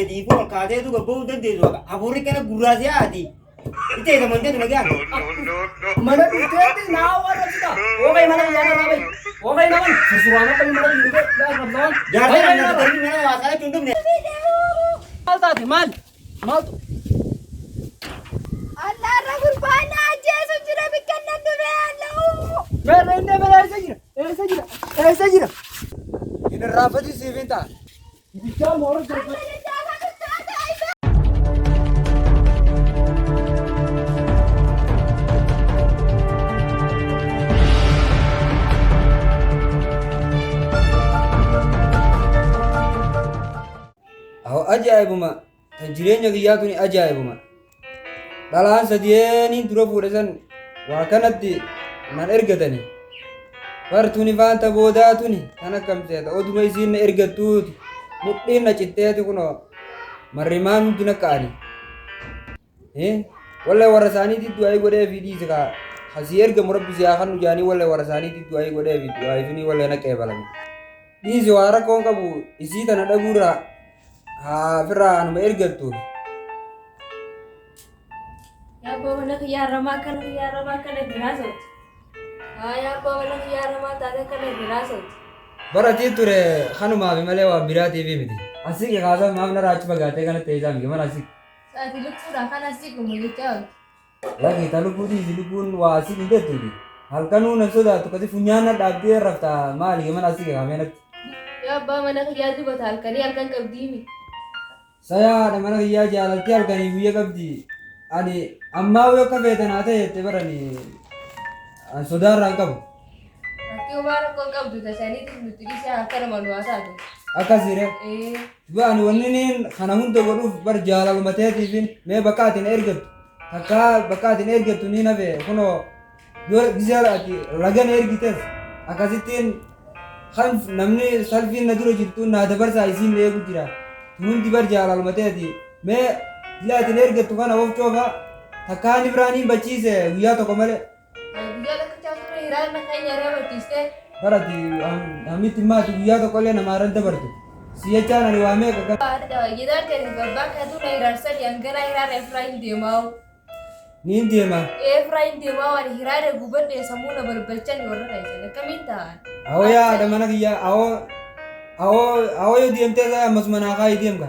Diifuu ol kaateetu gabbahuu hin dandeessu. Hafuurri kana gurraasee haati. Itti eegamantee tu nagaan. Mana dhufteetti naa warra. Oogay mana biyyaa irraa bahi. Oogay nama sursuraan akka mana biyya dhufee rabsawaan. Jaarsa kana darbii mana hawaasaa jechuun dhufne. Maal taate maal? Maaltu? Allaarra gurbaan na ajjeesu jira bikka nan dhufee alla'uu. Meerre inni bala eessa jira? Eessa jira? Eessa jira? Hin irraanfatin siif hin ta'a. Bichaa moora jira. Aho ajaa'ibuma tan jireenya kiyyaa tuni ajaa'ibuma. Dhalaan sadiyeeniin dura fuudhe san waa kanatti nan ergatani. Bar tuni faanta boodaa tuni tan akkam seeta oduma isiin na ergattuuti mudhiin na citteeti kunoo marrimaan hundi na ka'ani. Wallahi warra isaaniitti du'aayii godhee fi dhiise kaa hasii ergamu rabbi si haa kennu jaanii wallahi warra isaaniitti du'aayii godhee fi du'aayii suni wallahi na qeebalame. Dhiise waa rakkoon qabu isii tana dhabuurraa haa ofirraa anuma ergattu. Yaa abbaa mana kiyyaa ramaa kana kiyyaa ramaa kana biraa sooti. Haa yaa abbaa mana kiyyaa ramaa taate kana biraa sooti. Baratii ture kanumaafi malee waan biraatiif miti. Asii kaasaa maaf narraa achi fagaatee kanatti eessaa miti mana asii. Sa'aatii lukkuudha kan asii gumu jechaa oolti. Lakki ta lubbuu dhiisi lubbuun waa asii hin jettuuti. Halkanuu nan sodaattu kasi funyaan na dhaabdee rafta maali mana asii kaamee natti. Yaa abbaa mana kiyyaa dubata halkanii halkan qabdiimi. Sayaa haadha mana kiyyaa jaalaltii halkanii guyya qabdi. Ani ammaa yoo akka feetan haa ta'e jettee barani an sodaarraa hin qabu. Rakkoo waan rakkoo qabdu tasaniitiif nuti dhiisee halkan malu haa taatu. Akkasiire. Ee Du'a ani wanni niin kana hunda godhuuf bar jaalaluma teetiifin mee bakka ati na ergattu takkaa bakka ati na ergattu niin hafe kunoo yoo gisee ati laga na ergites akkasittiin kan namni salfiin na dura jirtu naa dabarsaa isiin na eegu jira tun hundi bar jaalaluma teeti mee dila ati na ergattu kana of coofa takkaa ni biraan hin bachiise guyyaa tokko malee. Guyyaa tokkichaa ture hiraarna keenya irra barsiistee. Bar ati hamitti maati guyyaa tokko illee namaa dabartu si jechaan ani waa meeqa Jedhaan ta'e abbaa keetu na hiraarsan hangana hiraara Efraayim deemaa. Niin deema. Efraayim deemaa waan hiraara gubadhee sammuu na balbalchan warra keessan akkamiin ta'an. Awoo yaa haadha mana kiyyaa awoo awoo awoo yoo deemtee isaa ammasuma naa kaayii deemka.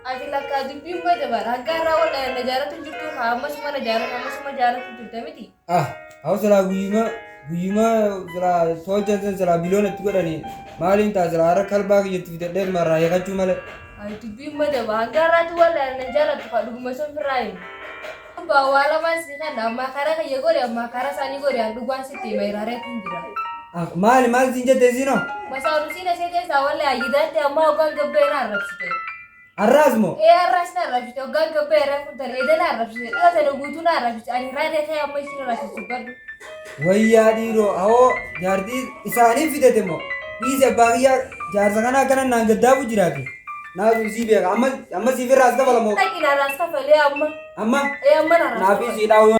Ati lakkaa dubbiin ma jabaadha. Hanga irraa wal na jaalatu jirtu haa ammasuma na jaalatu ammasuma jaalatu jirta miti. Ah awoo silaa guyyuma guyyuma silaa tolchan san silaa biliyoona itti godhanii maaliin ta'a silaa har'a kalbaa kiyyatti fidadhee marraa hiikachuu malee. Ay dubbiin ma jaba. Hanga irraatti wal na jaalatu haa dhuguma sun firraa himu. Waa lamaan si kana ammaa karaa kiyya godhe ammaa karaa isaanii godhe an dhugaan sitti hima hiraareetu hin jira. Ah maali maal siin jette isiinoo? Masaanuu siin asee keessaa wallee ayyidaatti ammaa hoggaan gabbee na arrabsite. Har'aas moo? Ee har'aas na arrabsite hoggaan gabbee irra fuutan eeda na arrabsite dhira sana guutuu na arrabsite ani hiraaree kee amma isin arrabsisu badhu. Wayyaa dhiiroo awoo jaartii isaanii fidate moo? Dhiisi abbaa kiyyaa jaarsa kana akkana naan gaddaabu jiraati. Naatu isii beeka amma amma siif irraa as kafala moo? Dhaqi na raas kafalee amma. Amma Ee amma na raas naaf kafalee. isii dhaa'u.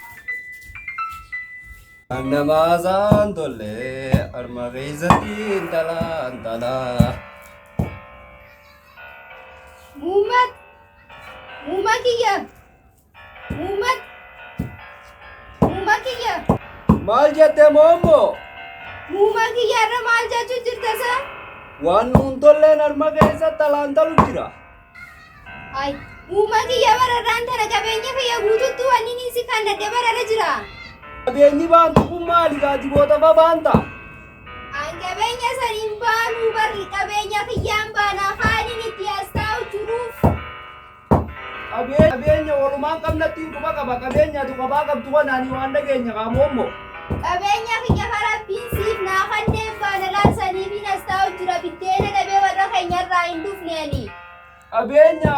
Namaa tolle harma keessatti intala intala. Muumat. Muuma kiyya. Muumat. Muuma kiyya. Maal jette moommoo? Muuma kiyya irra maal jechuu jirta sa? Waan nuun tolleen harma keessatti alaantalu jira. Ay, muuma kiyya bararraan tana qabeenya kiyya guututti wanni inni si kannadhe bararra jira. Qabeenyi baantu kun maali gaati goota fa baanta? An qabeenya saniin baanuu barri qabeenya kiyyaan baanaa haaliin itti as taa'u jiruuf. Qabeenya walumaan qabnatti quba qaba qabeenya ati qabaa qabdu kanaanii waan dhageenya qaamoommoo. Qabeenya kiyya karabbiin siif naa kanneen baana laalsaniifiin as taa'u jira biddeena dhabee warra keenyarraa hin dhufneeni. Qabeenya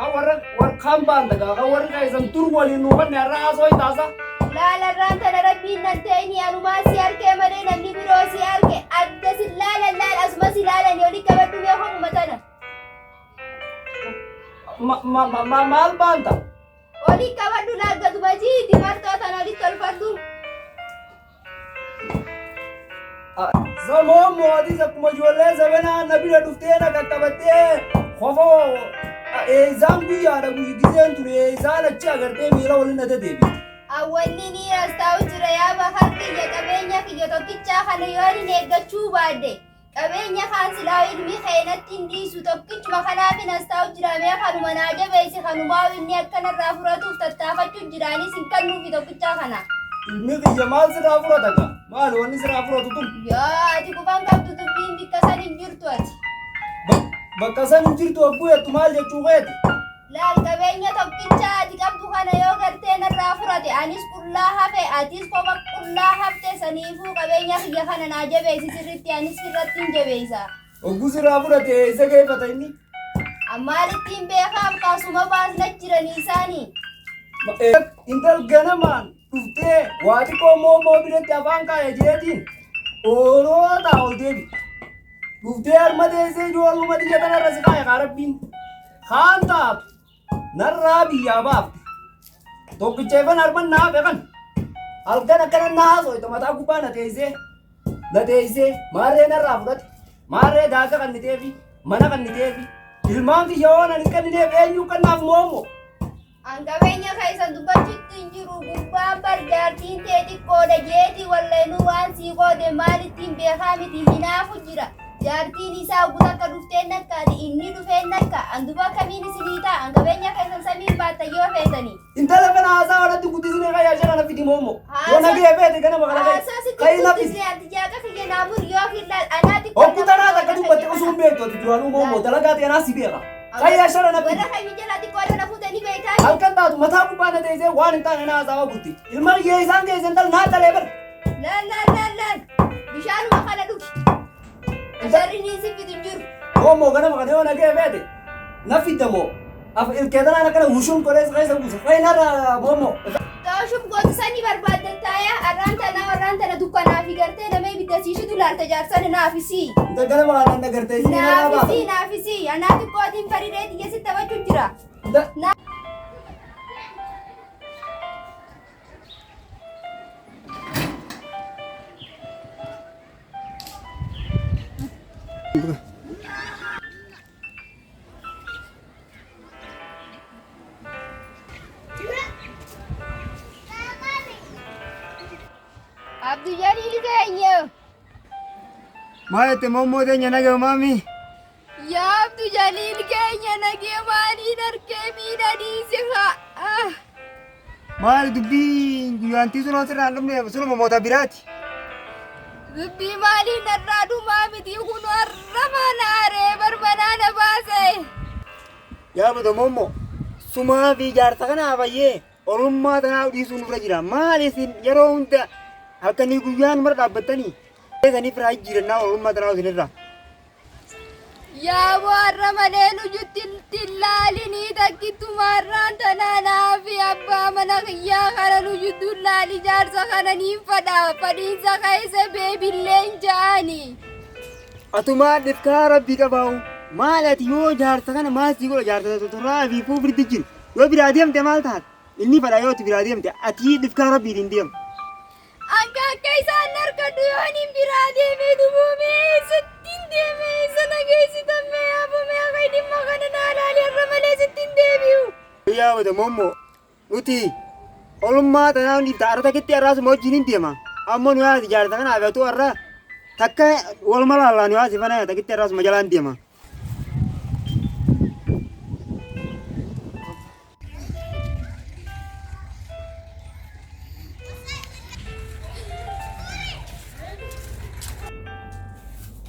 kan warra kan baanta gaa kan warri keessan dur waliin nuu kanne har'a haasoo hin taasa. Laalarraan tana rabbiin nan ta'ini anumaa si harkee malee namni biroo si harke adda si laalan laal asuma si laalani oli qabadhu mee homuma tana. Maal baanta? Oli qabadhu laaggatuma jiiti marxoo tana olitti tolfadhu. Zamoon mootis akkuma ijoollee zabanaa na bira dhuftee na qaqqabattee kofoo Eeysaan guyyaadha guyyi gizeen ture eeysaan achi agartee miila waliin na dedeebite. Awwanni ni rastaa'u jira yaa bakar kiyya qabeenya kiyya tokkichaa kana yoo hin eeggachuu baadde qabeenya kaan silaa ilmi keenatti hin dhiisu tokkichuma kanaaf hin astaa'u jira mee kanuma naa jabeessi kanumaa inni akkanarraa furatuuf tattaafachuu jiraanis hin kennuufi tokkichaa kana. Ilmi kiyya maal sirraa furata gaa? Maali wanni sirraa furatu tun? Yaa ati qufan qabdu dubbiin bikka san hin jirtu ati. Bakka san hin jirtu hogguu jettu maal jechuu keeti? Laal qabeenya tokkichaa ati qabdu kana yoo gartee narraa furate anis qullaa hafe atis kopha qullaa hafte saniifuu qabeenya kiyya kana naa jabeessi sirritti anis sirratti hin jabeessa. Hogguu sirraa fudhate eessa geeffata inni? Ammaalittiin beekaam kaasuma baasna jiranii isaanii. Intal ganamaan dhuftee waa xiqqoo moomoo biratti afaan kaaya jeetiin ooloo ol deebi. Dhuftee harma teessee ijoolluma xiyya tanarra si kaaya kaa rabbiin. Kaan taatu narraa biyyaa baafte. Tokkicheeffan harman naa feqan. Halkan akkana naa soyta mataa gubbaa na teessee. Na teessee maarree narraa fudhate. Maarree daaka kan niteefi mana kan niteefi. Ilmaan kiyya waan ani kennineef eenyu kennaaf moomoo. An qabeenya keessan dubbachuutti hin jiru gubbaan bar jaartiin tee xiqqoodha jeeti wallaynuu waan sii qoode maalittiin beekaa miti hinaafu jira. Jaartiin isaa ugu takka dhufteen nakkaati inni dhufeen nakka an duba kamiin isinii ta'a an qabeenya keessan samiin baatta yoo feetanii. Intala kana haasaa walatti guddisnee qayyaa ishee kana fidi moomoo. Yoo nagee feete ganama kana Haasaa sitti qayi na fidi. guddisnee ati jaaqa kiyya naamur yoo killaal anaa xiqqoo. Hoggu tanaa takka dubbatte osoo hin beektu ati duraanuu moomoo dalagaa ta'e anaa si beeka. Qayyaa ishee kana fidi. Warra kamii jala xiqqoodha na fuutanii beektaa. Halkan taatu mataa gubbaa na teessee waan hin taane na haasaa guutti. Ilma kiyyee isaan keessa intal naa dhalee bara. Laal laal laal laal bishaanuma kana dhugi. Jarri ni si fidu hin jiru. Moomoo ganama kana yoo nagee feete na fidda moo. Af ilkee tanaan akkana wushuun qolees keessa buusa. Qayi narra moomoo. Xooshum goota sanii barbaaddattaaya arraan tana warraan tana dukkanaa fi gartee nama ibidda siishitu laalta jaarsan naafisii. Intal ganama kana na gartee isin narraa baata. Naafisii naafisii anaa xiqqootiin faridee xiyya sitti taphachuu jira. Abduu Jaliil keenya. Maal jette moomoo teenya nagee maami? Yaa Abduu Jaliil keenya nagee maaliin harkee miidhaniise haa. Maal dubbii guyyaantii sun asirraa hin dhumne sunuma moota biraati. Dubbii maaliin narraa dhumaa miti kun har'a manaaree barbanaa na baase. Yaa bata moomoo sumaa fi jaarsa kanaa fayyee orummaa tanaa dhiisuun nurra jira. Maal isin yeroo hunda halkanii guyyaan mara dhaabbattanii saniif irraa jijjiirannaa orummaa tanaa isinirra. Yaa warra malee nujutti tillaalinii takkittumaarraan tanaa naafi abbaa mana kiyyaa kana nujuttu laali jaarsa kana niin fadha fadhiinsa keessa beebilleen ja'ani. Atumaa dhifkaa rabbii qabaa'u maal ati yoo jaarsa kana maal sii godha jaarsa toraa fi fuufirti jiru yoo biraa deemte maal taata inni fadha yoo ati biraa deemte ati dhifkaa rabbiitiin deemu. Anka akka isaan harkadhu yoon hin biraa deemee duboomee sittiin deemee sana geessitamee yaabamee akka dhimma kana naa laali har'a malee sittiin deebi'u. Yaa bata moomoo nuti olummaa tanaa hundi har'a takkitti har'aasuma wajjin hin deema ammoo nu yaasi jaarsa kana afeetu har'a takka waluma laallaa nu yaasi fana takkitti har'aasuma jalaan deema.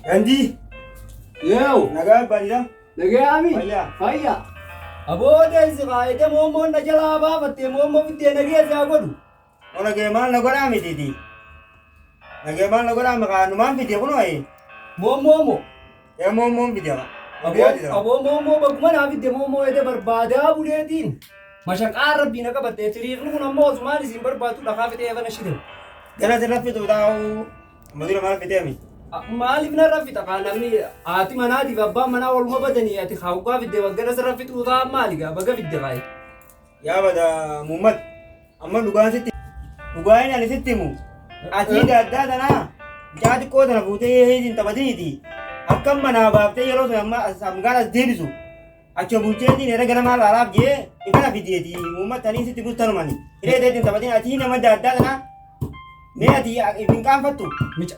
Gandii Yeew. nagaa baadiyyaa. Nagee ami. Fayyaa. Fayyaa. Aboodeessi kaayite moomoon na jalaa baafattee moomoo fiddee nagee si haa godhu. O nagee maal na godhaa mitiiti? Nagee maal na godhaa maqaa numaan fide kunoo Moomoo moo. ee moomoon fide qa. Aboo moomoo bakkuma naa fidde moomoo ete barbaadaa buleetiin. Mashaqaa rabbii na qabattee tiriirri kun ammoo osumaan isin barbaadu dhakaa fixee efana shite. Gana sirra fitu taa'u amma dura maal fidee mi? Maaliif narra fixa kaa namni haati manaatiif abbaan manaa waluma badanii ati haawwaa fidde baggana sirra fixuu ta'a maali gaa baga fidde kaayi. Yaa bada muummat amma dhugaan sitti dhugaan ani sitti himu ati gaddaa tanaa mucaa xiqqoo tana fuutee hin taphatiniiti akkam manaa baaftee yeroo sun amma hangaan as deebisu Achi bulcheetiin herrega ganamaa laalaaf jee ifana fideeti uummatanii sitti bultanumani. Hiree teetiin taphatiin ati nama adda tanaa mee ati hin qaanfattu.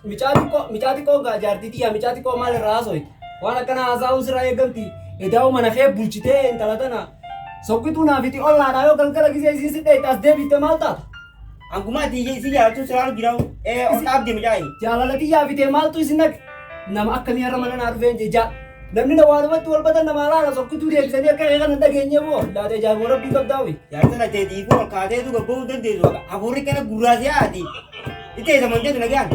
Micaa xiqqoo micaa xiqqoo gaa jaartii tiyya micaa xiqqoo maal irraa haasoyte? Waan akkana haasa'uun sirraa eegamti. Edaa'u mana kee bulchitee intala tana sokkituu naaf itti ollaadhaa yoo galgala gisee isiin si dheeyte as deebifte maal taata? Anguma ati si jaalachuu sirraa jira ol dhaabde micaayi. Jaalala tiyyaa fitee maaltu isin naqe? Nama akkamii har'a mana naa dhufeen jechaa. Namni na waanumatti wal batan namaa laala sokkituu deebisanii akka kee kana hin dhageenye moo laata ajaa'iboo rabbii qabdaawi. Jaarsa na teetii fi ol kaateetu gabbahuu dandeessu. Hafuurri kana gurraasee haati. Itti eessaman jedhu nagaan.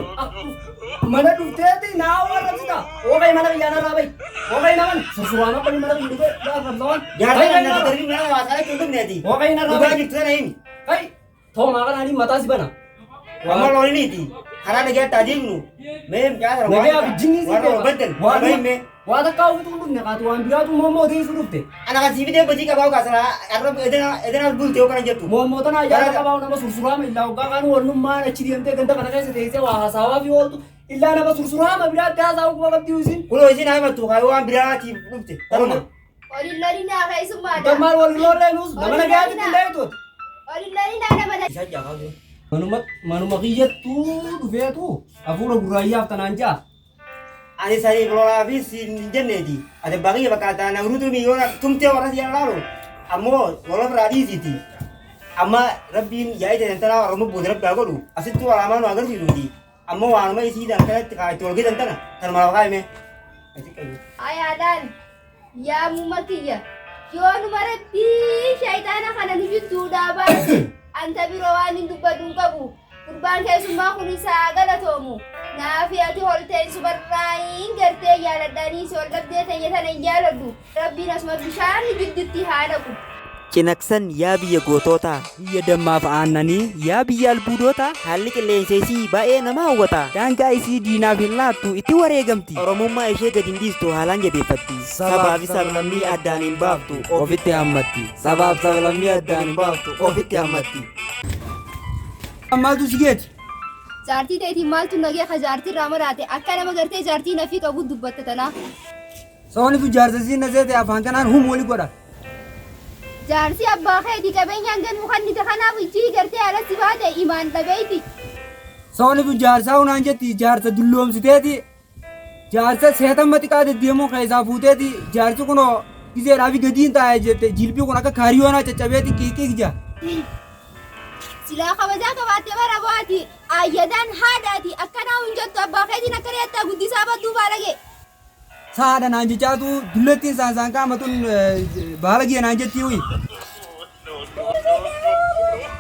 Mana dhufteeti naa arrabsita. Oogay mana biyyaa narraa bahi. Oogay naman sursuraan akka mana biyya dhufee na arrabsa waan. Jaarsa na darbii mana hawaasaa jechuun dhufne ati. Oogay narraa Dhugaa bahi. jirtu sana himi. Kai toomaa kanaanii mataa si bana. Amma looliniiti. Karaa nagaatti adeemnu. Mee mucaa sana Nagayaa fi jinni si waan baddan. Waan himee. Waa takkaa ofitu hin dhufne kaatu waan biraatu moomoo deessu dhufte. Ana kan siifidee badii qabaa kaasana arra edana bultee yoo kana jettu. Moomoo tana ayyaana qabaa nama sursuraama illaa hoggaa kaan wannummaan achi deemtee ganda kana keessa teessee waa hasaawaa fi ooltu illaa nama sursuraama biraatti hasaa'uu kuma qabdi isin. Kunoo isin haa himattu kaayoo waan biraatiif dhufte. Tanuma. Olin lolinaa keessummaadha. Maal wal lollee nuus nama nagayaatti hin dheetuuti. Olin lolinaa nama Isaan jaafaa jiru. Manuma manuma kiyyattuu dhufeetu hafuura gurraayyaaf tanaan ja'a. Ani saniif lolaa fi siin hin jenneeti. Ati baay'ee bakka na urutu miyoona tumtee warra si laalu. Ammoo lola biraa dhiisiiti. Amma rabbiin yaa'ii ta'e tanaa Oromoo booda rabbi haa godhu. Asitti walaamaa nu agarsiisuuti. Ammoo waanuma isiidhaan kanatti kaa itti wal geessan tana tanuma lafa kaa'ime. Ayaadhaan yaa muuma kiyya yoonuma rabbii shayitaana kana nu jidduudhaa baase anta biroo waan hin dubbadhu hin qabu gurbaan keessummaa kun isaa galatoomu naafi ati holteen subarraayin gartee jaaladhaanii si ol dhabdee teenya tana hin jaaladhu rabbiin asuma bishaan nu jidduutti haa dhaqu. Cinaksan yaa biyya gootootaa. Biyya dammaaf aannanii yaa biyya albuudotaa Haalli qilleensa isii baay'ee nama hawwata. Daangaa isii diinaaf hin laattu itti wareegamti. Oromummaa ishee gadi hin dhiistu haalaan jabeeffatti. Sabaa fi sablammii addaan hin baaftu. Ofitti hammatti. Sabaaf sablammii addaan hin baaftu. Ofitti hammatti. Maaltu si geeti? Jaartii ta'eetiin maaltu nagee ka jaartii irraa maraate akka nama gartee jaartii nafii qabu dubbatta tanaa. Soonitu jaarsa siin na seete afaan kanaan hum wali godha. Jaarsi abbaa keetii qabeenyaan ganuu kan nite kanaaf ijji gartee alatti baate imaan dhabeeyti. Soonitu jaarsaa hunaan jetti jaarsa dulloomsiteeti. Jaarsa seetamma xiqqaa deddeemuu keessaa fuuteeti jaarsi kunoo gizeedhaa fi gadiin taa'ee jette jilbii kun akka kaariyoonaa caccabeeti qiiqiig jaa. Silaa kabajaa qabaattee bara baati ayyadaan haadhaati akkanaa hin jettu abbaa keetiin akka reettaa guddisaa badduu baalage. Saadha naan jechaatu dullattiin saansaan qaamatun baala gee naan jettii uyi.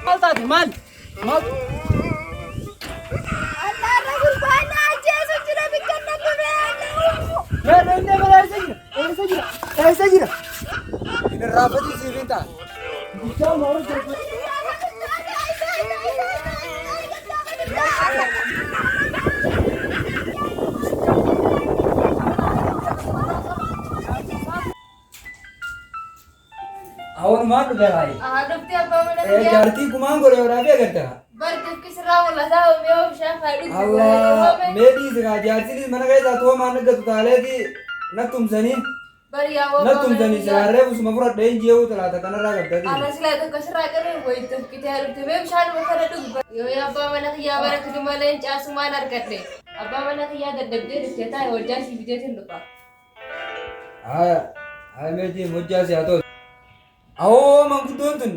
Maal taate maal? Maal? Allaarra gurbaan na ajjeesu jira bikka na dhufee. Mee inni mana eessa jira? Eessa jira? Eessa jira? Hin irraanfatiin siif hin ta'a. Guddaa moora jira. Awwan maal dhufe raayi? Aha dhuftee abbaa mana kiyyaa. Jaartii gumaan godhe waraabee agarta. Bar dafki sirraa mul'ataa mee oo bishaan haa dhugu. Allah mee dhiisi kaa jaartiin mana keessaa toomaan nagatu taaleeti nattumsanii Bar yaa abbaa mana nattumsanii kiyyaa. silaarree busuma fudhadhee hin jeewu talaata kanarraa qabdati. Ana silaa tokko sirraa qabee wayi dafkitee dhufte mee bishaan kana dhugu. Yoo yaa abbaa mana kiyyaa bara kudu malee hin caasumaan argadhe. Abbaa mana kiyyaa dadhabdee dhuftee taa'e hojjaa si fiteetiin dhufa. Haya haya meetii hojjaa si haa ta'u. Awoo manguddoon tun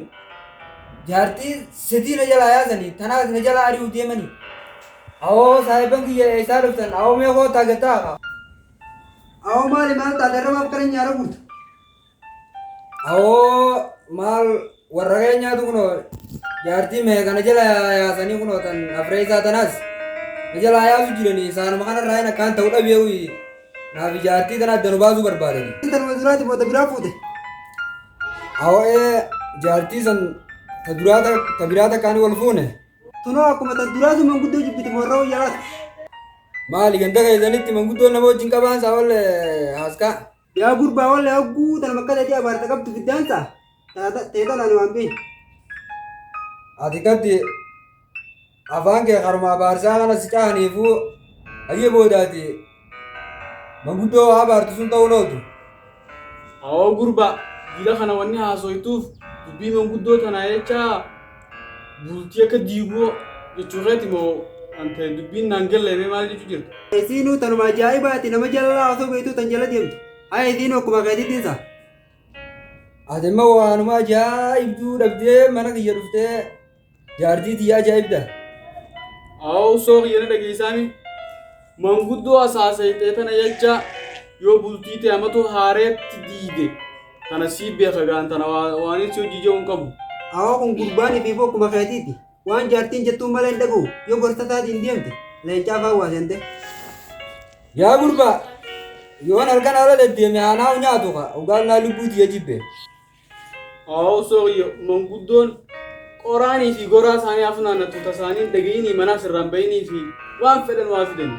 jaartii sadii na jalaa yaasanii tanaas na jalaa ari'uu deemanii. Awoo saahiban kiyya eessaa dhuftan awoo mee koo gattaa. Awoo maali maal taate irra maaf kana nyaara guutu? Awoo maal warra keenyaatu kunoo jaartii mee kana jala yaasanii kunoo tan afree isaa tanaas na jalaa yaasu jiranii isaanuma kanarraa hin akkaan ta'uu dhabeewi naaf jaartii tana adda nu baasuu barbaadanii. Tanuma duraati booda biraa fuute. Awoo ee jaartii san ta duraa ta biraa takkaanii wal fuune. Tunoo akkuma tan duraatu manguddoo jibbiti warra wayyaalaati. Maali ganda keessanitti manguddoon nama wajjin qabaan isaa wal haaskaa. Yaa gurbaa walla hogguu tanuma akka ta'e abaarta qabdu fiddaansa. Ta'e tanaan waan beeku. Ati katti afaan kee haruma abaarsaa kana si caaniifuu hayyee boodaati manguddoo abaartu sun ta'uun ooltu. Awoo gurbaa jila kana wanni haasoytuuf dubbii manguddoo tanaa jecha bultii akka diiguu jechuu keeti moo ante dubbiin naan galleemee maal jechuu jirta? Isiinuu tanuma ajaa'ibaati nama jalaa osoo beektuu tan jala deemtu. Haya isiinuu akkuma keetitti isa. Ati immoo waanuma ajaa'ibduu dhabdee mana kiyya dhuftee jaartii tiyya ajaa'ibda. Awoo soo kiyyana dhageessaami manguddoo asaasayxee tana jecha yoo bultii ta'e amatu haareetti diide tana sii beeka gaan tana waan si hojii jedhu hin qabu. Awoo kun gurbaan ifiifuu akkuma keetiiti. Waan jaartiin jettuun malee hin dhaga'u yoo gorsa isaatiin deemte leencaa fa'aa waa seente. Yaa gurbaa yoon halkan ala deddeeme aanaa nyaatu ka dhugaan naa lubbuu tiyya jibbe. Awoo soo kiyya manguddoon qoraanii fi goraa isaanii hafunaannatu tasaanii dhagayinii manaas irraan bayinii fi waan fedhan waa fidani.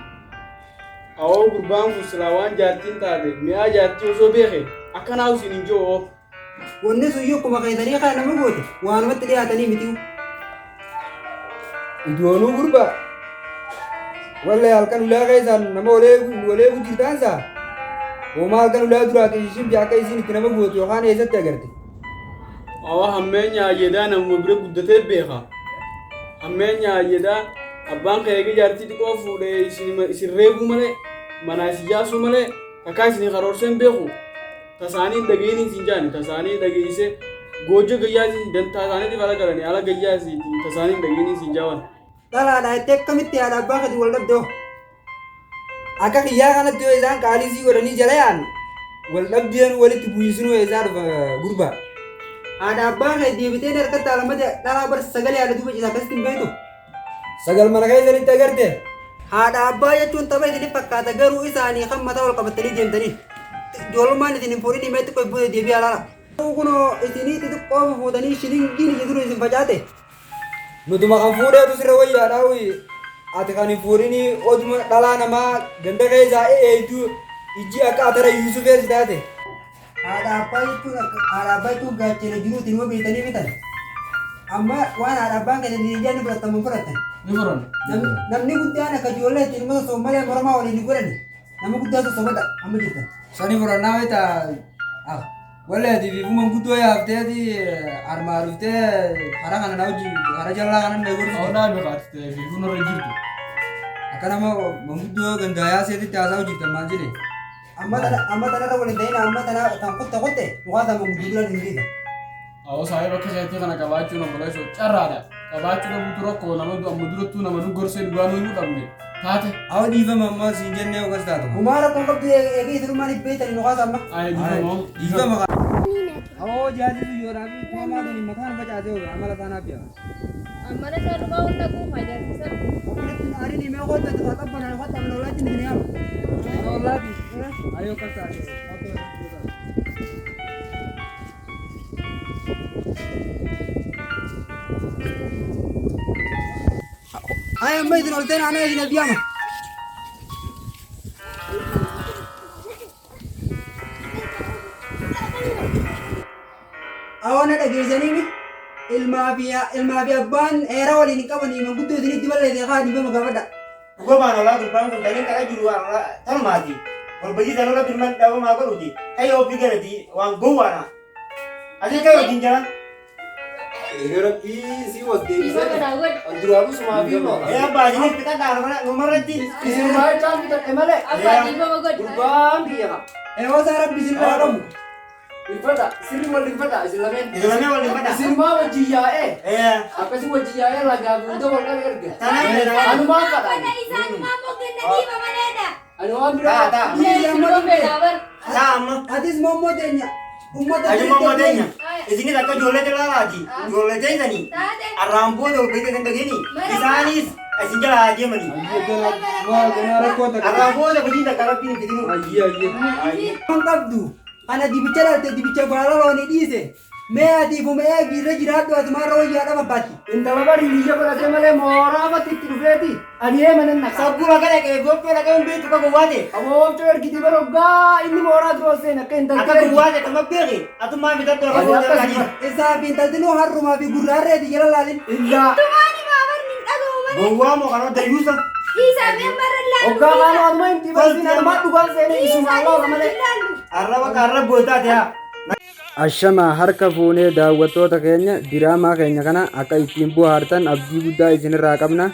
Awoo gurbaan kun silaa waan jaartiin taate mi'aa jaartii osoo beeke akkanaa usiin hin jiru. Wanni sun yoo akkuma keessanii kana nama goote waanumatti dhiyaatanii miti. Idoonuu gurbaa wallahi halkan ulaa keessaan nama olee jirtaansaa homaa halkan ulaa duraati ishimti akka isiin itti nama gootu yookaan eessatti agarte. Awoo hammeenya ayyadaa namuma bira guddatee beeka. Hammeenya ayyadaa abbaan kee eegi jaartii xiqqoo fuudhee isin reebuu malee manaa isin yaasuu malee takkaa isin karoorsee hin beeku. Tasaanii dhagayinii isin jaani tasaanii dhageessee goojjo gayyaa isin dantaa isaaniitiif ala galanii ala gayyaa isin tasaanii dhagayinii isin jaawan. Dhalaadhaa jettee akkamitti haadha abbaa keetii wal dhabdoo? Akka kiyyaa kanatti yoo isaan qaalii sii godhanii jala yaa'an wal dhabdeen walitti bu'isinuu eessaa dhufa gurbaa. Haadha abbaa kee deebitee harkatti alamate dhalaa bar sagalee haadha duuba ciisa akkasitti hin beektu. Sagal mana keessanitti agarte. Haadha abbaa jechuun tapha isinif fakkaata garuu isaanii kan mataa wal qabatanii deemtanii. Ijoollummaan isin hin fuudhin himee xiqqoo bu'ee deebi'aa laala. Kunoo isinii xixiqqoo fuutanii shilingiin ija dura isin facaate. Nutuma kan fuudheetu sirra wayyaadhaa ati kan hin fuudhinii oduma dhalaa namaa ganda keessaa eeydu ijji akka atara Yuusufees taate. Haadha abbaa jechuun haadha abbaa jechuun gaachana jiruuti numa beektanii bitan. Amma waan haadha abbaan keessan ijaan ni fudhatan mun fudhatan. Ni furan. Namni guddaan akka ijoollee ittiin ilma sossoban malee mormaa waliin hin godhani. Nama guddaa sossobata amma jirtan. Sani furannaa wayita wallahi ati fi manguddoo yaafteeti armaa dhuftee hara kana na hojii hara jallaa kana na Awoo gorfite. naa beekaati ta'ee fi kun irra jirtu. Akka nama manguddoo gandaayaa seetitti haasaa hojjetan maal jedhe. Amma tana amma tanarra waliin ta'in amma tana tan kutte kutte mukaasa manguddoo biraan hin beekan. Awoo saayii bakka isheetti kana qabaachuun obboleessoo carraadha. Qabaachuu dhabuutu rakkoo nama amma durattuu nama nu gorsee dhugaa nu himuu dhabne taate. Awwa dhiifama ammaa siin jennee ogas taatu. Kumaa rakkoon qabdu eegee isinummaan hin beektan mukaasa amma. Ayi dhiifama. Dhiifama. Awoo jaarsi yoodhaa fi tuumaa tuni mataan facaasee oga amala isaanaaf yaa. Mana isaa dhumaa hunda kuufaa jaarsisan. Obboleettiin aariin himee qotta itti qabbanaan qotta mana olaatti ni yaama. Mana ollaati. Ayoo akkas taate. Ay amma isin ol ta'in ana isin abiyama. Awana dhageessanii ilmaa fi abbaan heera waliin hin qabanii manguddoo isinitti balleessee haa dhiifama gaafadha. Dhugumaan olaa gurbaan kun taniin kadha jiru tanumaati. Walbajii tanurra birman dhabamaa godhuti. Kayyoo ofii galati waan gowwaadha. Asii kee wajjin jira. Rabbii si was deebisee Dhiifama naa godhi. an duraanuu sumaa fi moo Ee abbaa isiniif fixadhaa numarratti. isinumaa jechaan bitadhe malee Abbaa dhiifama godhi. gurbaan biyya ka Eewwasaa rabbi isin irraa qabu. Irfadha sirri wal irfadha isin lameen Isin lameen wal irfadha. isinumaa wajjin yaa'ee Ee akkasii wajjin yaa'ee lagaa fi hunda wal qabe erga tanaaf anumaan kadha Isaanumaa mogganna dhiifama maleedha. ani waan biraa Taa taa. Taa amma. Atis mommoo teenya. Uummata Ati mamma teenya. Isinis akka ijoollee xillaalaati. Ijoollee teessanii. Taate. Arraan booda walbajii tan dhageeni. Isaanis isin jala haa deemanii. Ganaa rakkoo takka. Arraan booda hojii takka rabbiin hin fidinu. Ayyee ayyee. Kan qabdu ana dibicha dhalte dibicha baala loonii dhiise. Mee atiifuma eegi irra jiraadhu atumaarra wayyaadha fakkaatti. Intala bari biyya godhate malee mooraa fatti itti dhufeeti ani eemanan naqa. Sagguu raga dhaqee gobbee dhaqee hin beektu akka gowwaate. Aboobcoo ergiti bara hoggaa inni mooraa dura seen akka intalti Akka gowwaate kama beeki. Atummaa bitadhu akka Ani gowwaate akkasuma. dhaqee. Isaa fi intaltinuu harrumaa fi gurraarreeti jala laalin. Illaa Tumaani baabarni hin dhaga'u malee. Gowwaa moo kanoo dayyuusa. Dhiisaa mee marra laallu. hoggaa kaanoo aduma himti barsiin anumaa dhugaan seenee isuma Dhiisaa loola malee. laallu. Arraba ka arraba gootaate haa. Ashamaa harka fuunee daawwattoota keenya, diraamaa keenya kana akka ittiin bohaartan abdii guddaa isinirraa qabna.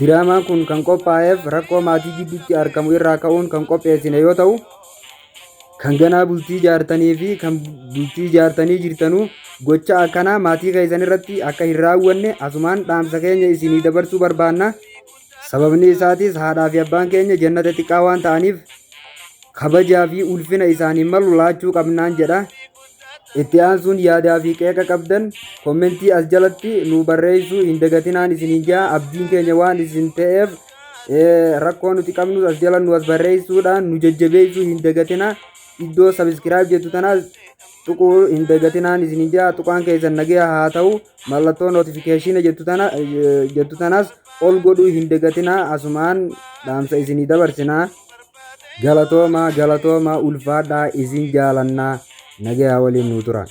Diraamaan kun kan qophaa'eef rakkoo maatii gidduutti argamu irraa ka'uun kan qopheessine yoo ta'u, kan ganaa bultii ijaartanii fi kan bultii ijaartanii jirtanuu gocha akkanaa maatii keessan irratti akka hin raawwanne asumaan dhaamsa keenya isinii dabarsuu barbaanna. Sababni isaatis haadhaa fi abbaan keenya jannata xiqqaa waan ta'aniif kabajaa fi ulfina isaanii malu laachuu qabnaan jedha. Itti aansuun yaadaa fi qeeqa qabdan kommentii as jalatti nu barreessuu hin dagatinaan isiniin jaa. Abdiin keenya waan isin ta'eef rakkoo nuti qabnus as jala nu as barreessuudhaan nu jajjabeessuu hin dagatina. Iddoo subscribe jettu tanaas tuquu hin dagatinaan isiniin jaa. Tuqaan keessan nagaya haa ta'u. Mallattoo notification jettu tana jettu tanaas ol godhuu hin dagatinaa. Asumaan dhaamsa isinii dabarsinaa. Galatoomaa, galatoomaa, ulfaadhaa, isin jaalannaa, nagaya waliin nu tura.